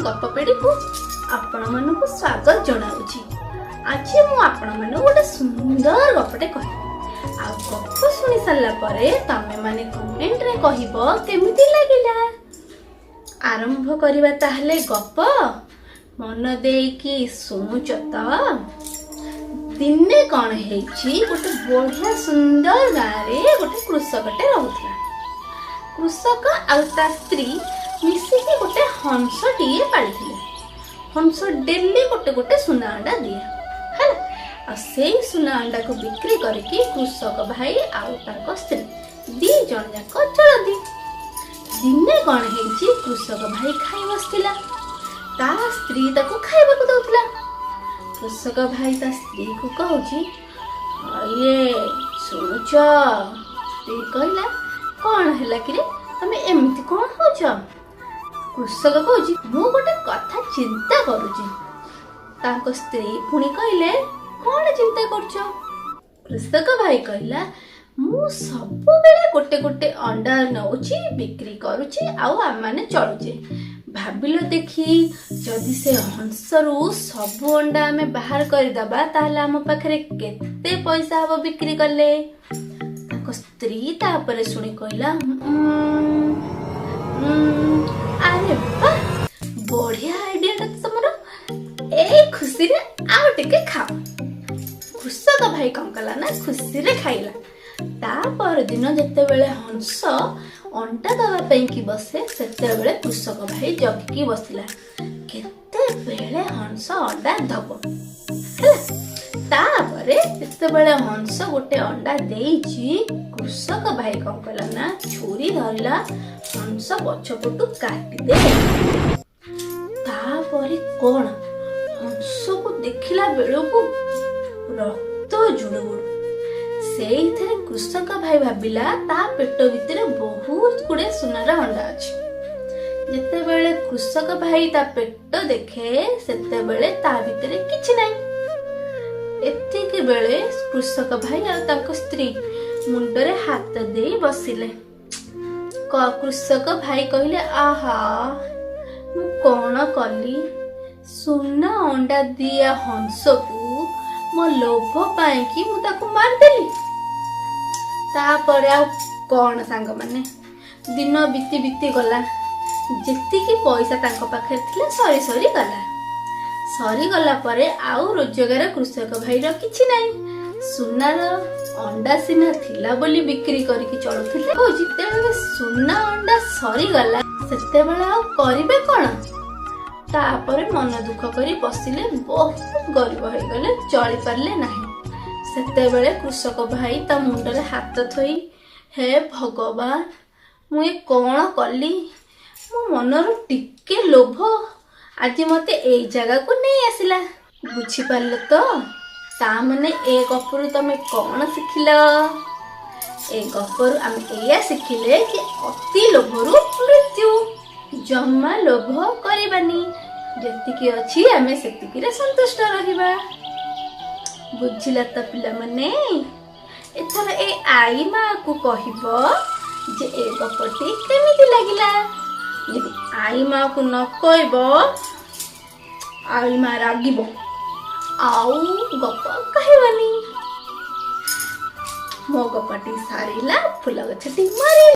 ଗପ ପେଡ଼ିକୁ ଆପଣମାନଙ୍କୁ ସ୍ୱାଗତ ଜଣାଉଛି। ଆଜି ମୁଁ ଆପଣମାନଙ୍କୁ ଗୋଟେ ସୁନ୍ଦର ଗପଟେ କହିବି। ଆଉ ଗପ ଶୁଣି ସାରିଲା ପରେ ତମେମାନେ କମେଣ୍ଟରେ କହିବ କେମିତି ଲାଗିଲା। ଆରମ୍ଭ କରିବା ତାହେଲେ ଗପ। ମନ ଦେଇକି ଶୁଣୁଛ ତ? ଦିନେ କ'ଣ ହେଇଛି, ଗୋଟେ ବଢିଆ ସୁନ୍ଦର ଗାଁରେ ଗୋଟେ କୃଷକଟେ ରହୁଥିଲା। କୃଷକ ଆଉ ତା ସ୍ତ୍ରୀ ମିଶିକି ଗୋଟେ ହଂସଟିଏ ପାଳିଥିଲେ। ହଂସ ଡେଲି ଗୋଟେ ଗୋଟେ ସୁନା ଅଣ୍ଡା ଦିଏ, ହେଲା। ଆଉ ସେଇ ସୁନା ଅଣ୍ଡାକୁ ବିକ୍ରି କରିକି କୃଷକ ଭାଇ ଆଉ ତାଙ୍କ ସ୍ତ୍ରୀ ଦି ଜଣ ଯାକ ଚଳନ୍ତି। ଦିନେ କ'ଣ ହେଇଛି, କୃଷକ ଭାଇ ଖାଇ ବସିଥିଲା। ତା ସ୍ତ୍ରୀ ତାକୁ ଖାଇବାକୁ ଦଉଥିଲା। କୃଷକ ଭାଇ ତା ସ୍ତ୍ରୀକୁ କହୁଛି, "ଇଏ ଶୁଣୁଛ?" ସ୍ତ୍ରୀ କହିଲା, "କ'ଣ ହେଲା କିରେ? ତମେ ଏମିତି କ'ଣ ହଉଛ?" କୃଷକ କହୁଛି, "ମୁଁ ଗୋଟେ କଥା ଚିନ୍ତା କରୁଛି।" ତାଙ୍କ ସ୍ତ୍ରୀ ପୁଣି କହିଲେ, "କ'ଣ ଚିନ୍ତା କରୁଛ?" କୃଷକ ଭାଇ କହିଲା, "ମୁଁ ସବୁବେଳେ ଗୋଟେ ଗୋଟେ ଅଣ୍ଡା ନଉଛି, ବିକ୍ରି କରୁଛି ଆଉ ଆମମାନେ ଚଳୁଛେ। ଭାବିଲ ଦେଖି, ଯଦି ସେ ହଂସରୁ ସବୁ ଅଣ୍ଡା ଆମେ ବାହାର କରିଦବା, ତାହେଲେ ଆମ ପାଖରେ କେତେ ପଇସା ହବ ବିକ୍ରି କଲେ?" ତାଙ୍କ ସ୍ତ୍ରୀ ତାପରେ ଶୁଣି କହିଲା, "ଉଁ, ଆରେ ବାଃ, ବଢିଆ ଆଇଡିଆଟା ତ ତମର। ଏଇ ଖୁସିରେ ଆଉ ଟିକେ ଖାଅ।" କୃଷକ ଭାଇ କଣ କଲା ନା, ଖୁସିରେ ଖାଇଲା। ତା ପରଦିନ ଯେତେବେଳେ ହଂସ ଅଣ୍ଡା ଦବା ପାଇଁକି ବସେ, ସେତେବେଳେ କୃଷକ ଭାଇ ଜଗିକି ବସିଲା, କେତେବେଳେ ହଂସ ଅଣ୍ଡା ଦବ, ହେଲା। ତାପରେ ଯେତେବେଳେ ହଂସ ଗୋଟେ ଅଣ୍ଡା ଦେଇଛି, କୃଷକ ଭାଇ କଣ କଲା ନା, ଛୁରୀ ଧରିଲା, ହଂସ ପଛପଟୁ କାଟିଦେ। ତାପରେ କଣ, ହଂସକୁ ଦେଖିଲା ବେଳକୁ ରକ୍ତ ଜୁଡୁବୁଡୁ। ସେଇଥିରେ କୃଷକ ଭାଇ ଭାବିଲା, ତା ପେଟ ଭିତରେ ବହୁତ ଗୁଡେ ସୁନାର ଅଣ୍ଡା ଅଛି। ଯେତେବେଳେ କୃଷକ ଭାଇ ତା ପେଟ ଦେଖେ, ସେତେବେଳେ ତା ଭିତରେ କିଛି ନାହିଁ। ଏତିକି ବେଳେ କୃଷକ ଭାଇ ଆଉ ତାଙ୍କ ସ୍ତ୍ରୀ ମୁଣ୍ଡରେ ହାତ ଦେଇ ବସିଲେ। କୃଷକ ଭାଇ କହିଲେ, "ଆହା, ମୁଁ କଣ କଲି? ସୁନା ଅଣ୍ଡା ଦିଆ ହଂସକୁ ମୋ ଲୋଭ ପାଇଁକି ମୁଁ ତାକୁ ମାରିଦେଲି।" ତାପରେ ଆଉ କଣ ସାଙ୍ଗମାନେ, ଦିନ ବିତି ବିତି ଗଲା। ଯେତିକି ପଇସା ତାଙ୍କ ପାଖରେ ଥିଲା, ସରି ସରି ଗଲା। ସରିଗଲା ପରେ ଆଉ ରୋଜଗାର କୃଷକ ଭାଇର କିଛି ନାହିଁ। ସୁନାର ଅଣ୍ଡା ସିନା ଥିଲା ବୋଲି ବିକ୍ରି କରିକି ଚଳୁଥିଲେ। ଆଉ ଯେତେବେଳେ ସୁନା ଅଣ୍ଡା ସରିଗଲା, ସେତେବେଳେ ଆଉ କରିବେ କଣ? ତାପରେ ମନ ଦୁଃଖ କରି ବସିଲେ। ବହୁତ ଗରିବ ହେଇଗଲେ, ଚଳି ପାରିଲେ ନାହିଁ। ସେତେବେଳେ କୃଷକ ଭାଇ ତା ମୁଣ୍ଡରେ ହାତ ଥୋଇ, "ହେ ଭଗବାନ, ମୁଁ ଏ କଣ କଲି? ମୋ ମନରୁ ଟିକେ ଲୋଭ ଆଜି ମତେ ଏଇ ଜାଗାକୁ ନେଇ ଆସିଲା।" ବୁଝିପାରିଲ ତ? ତା ମାନେ ଏ ଗପରୁ ତମେ କଣ ଶିଖିଲ? ଏ ଗପରୁ ଆମେ ଏଇଆ ଶିଖିଲେ କି ଅତି ଲୋଭରୁ ମୃତ୍ୟୁ। ଜମା ଲୋଭ କରିବାନି। ଯେତିକି ଅଛି, ଆମେ ସେତିକିରେ ସନ୍ତୁଷ୍ଟ ରହିବା। ବୁଝିଲା ତ ପିଲାମାନେ? ଏଥର ଏ ଆଈ ମାକୁ କହିବ ଯେ ଏ ଗପଟି କେମିତି ଲାଗିଲା। ଯଦି ଆଈ ମାକୁ ନ କହିବ, ଆଈ ମା ରାଗିବ, ଆଉ ଗପ କହିବନି। ମୋ ଗପଟି ସରିଲା। ଫୁଲ ଗଛଟି ମରିଲା।